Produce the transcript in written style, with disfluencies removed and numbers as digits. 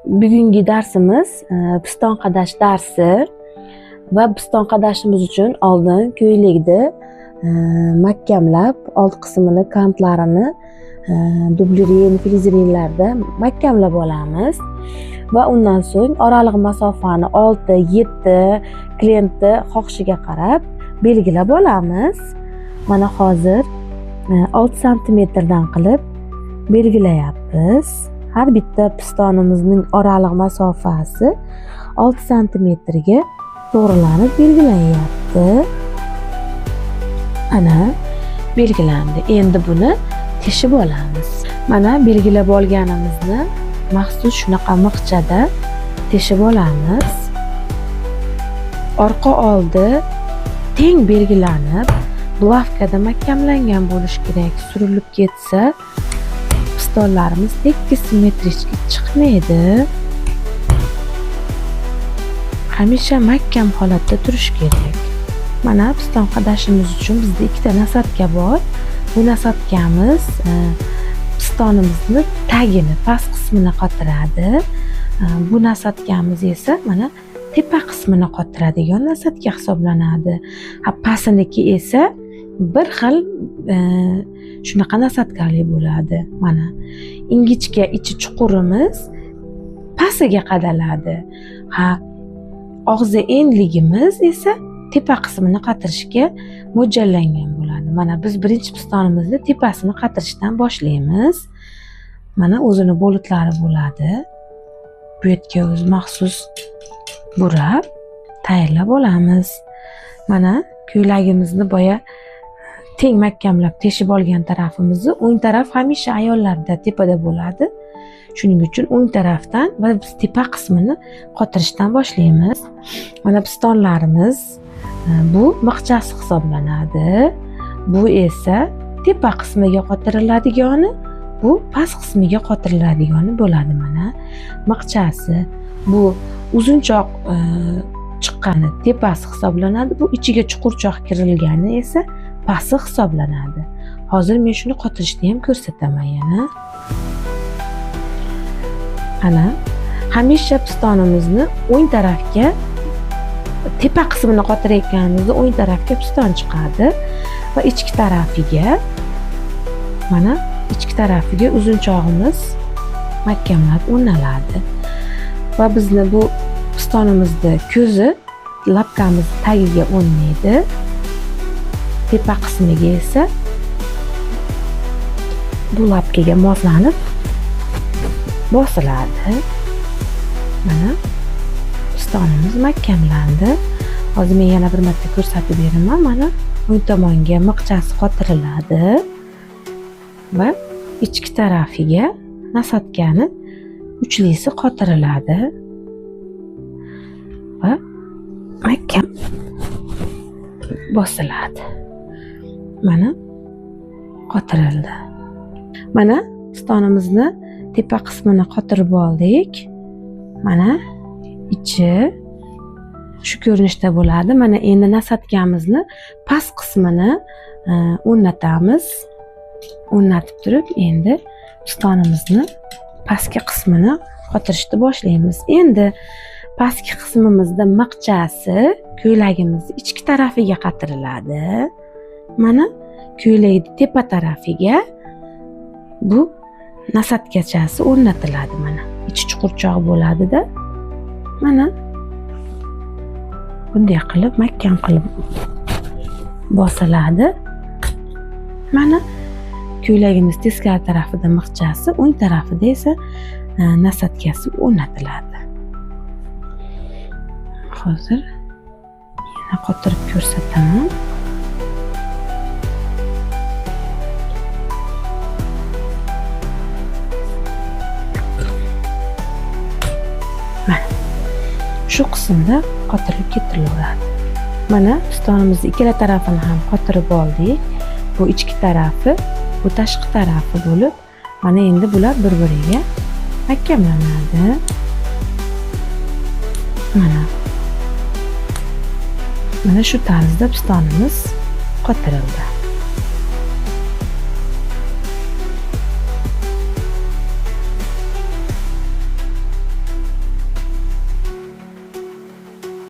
Bugungi darsimiz piston qadash darsi va piston qadashimiz uchun oldin ko'ylakni mahkamlab, old qismini, kantlarini dublerin, filizerinlarda mahkamlab olamiz va undan so'ng oraliq masofani 6-7 klientni xohishiga qarab belgilab olamiz. Mana hozir 6 santimetrdan qilib belgilayapmiz. Har bitta pistonimizning oraliq masofasi 6 santimetrga to'g'rilanib belgilanyapti. Ana belgilandi. Endi buni teshib olamiz. Mana belgilab olganimizni maxsus shunaqa miqchada teshib olamiz. Orqa oldi teng belgilanib, bulavkada mahkamlangan bo'lishi kerak. Surilib ketsa pistonlarimiz tekis simmetrik chiqmaydi. Hamisha mahkam holatda turishi kerak. Mana piston qadashimiz uchun bizda ikkita nasadka bor. Bu nasadkamiz pistonimizni tagini, past qismini qotiradi. Bu nasadkamiz esa mana tepa qismini qotiradigan nasadka hisoblanadi. Ha, pastniki esa bir xil shunaqa nasadkali bo'ladi. Mana ingichka ichi chuqurimiz pastiga qadaladi. Ha, og'zi enligimiz esa tepa qismini qatirishga mo'ljallangan bo'ladi. Mana biz birinchi pistonimizni tepasini qatirishdan boshlaymiz. Mana o'zini bolutlari bo'ladi. Bu yerga o'zi maxsus burab tayyorlab olamiz. Mana ko'ylagimizni boya teng mahkamlab teshib olgan tarafimizni o'ng taraf hamisha ayollarda tepada bo'ladi. Shuning uchun o'ng tarafdan va biz tepa qismini qotirishdan boshlaymiz. Mana pistonlarimiz bu miqchasi hisoblanadi. Bu esa tepa qismiga qotiriladigani, bu past qismiga qotiriladigani bo'ladi. Mana miqchasi bu uzunchoq chiqqani tepasi hisoblanadi, bu ichiga chuqurchoq kirilgani esa pasti hisoblanadi. Hozir men shuni qotirishni ham ko'rsataman yana. Ana hamisha pistonimizni o'ng tarafga, tepa qismini qotirayotganimizda o'ng tarafga piston chiqadi va ichki tarafiga, mana ichki tarafiga uzunchog'imiz mahkamlab o'rnaladi. Va bizni bu pistonimizni ko'zi lapkamiz tagiga o'rnaydi. Tepa qismiga esa bu lapkaga moslanib bosiladi. Mana pistonimiz mahkamlandi. Hozir men yana bir marta ko'rsatib beraman. Mana o'ng tomonga miqchasi qotiriladi va ichki tarafiga nasadkani uchlisi qotiriladi va mahkam bosiladi. Mana qotirildi. Mana pistonimizni tepa qismini qotirib oldik. Mana ichi shu ko'rinishda bo'ladi. Mana endi nasadkamizni past qismini o'rnatamiz. O'rnatib turib endi pistonimizni pastki qismini qotirishni boshlaymiz. Endi pastki qismimizda miqchasi ko'ylagimizni ichki tarafiga qatiriladi. Mana ko'ylakning tepa tarafiga bu nasadkachasi o'rnatiladi. Mana ichi chuqurchoq bo'ladida. Mana bunday qilib mahkam qilib bosiladi. Mana ko'ylagimiz teskari tarafida miqchasi, o'ng tarafida esa nasadkasi o'rnatiladi. Hozir yana qotirib ko'rsataman. Mana shu qismda qotirilib ketirilaveradi. Mana pistonimizni ikkala tarafini ham qotirib oldik. Bu ichki tarafi, bu tashqi tarafi bo'lib, mana endi bular bir-biriga mahkamlanadi. Mana shu tarzda pistonimiz qotirildi.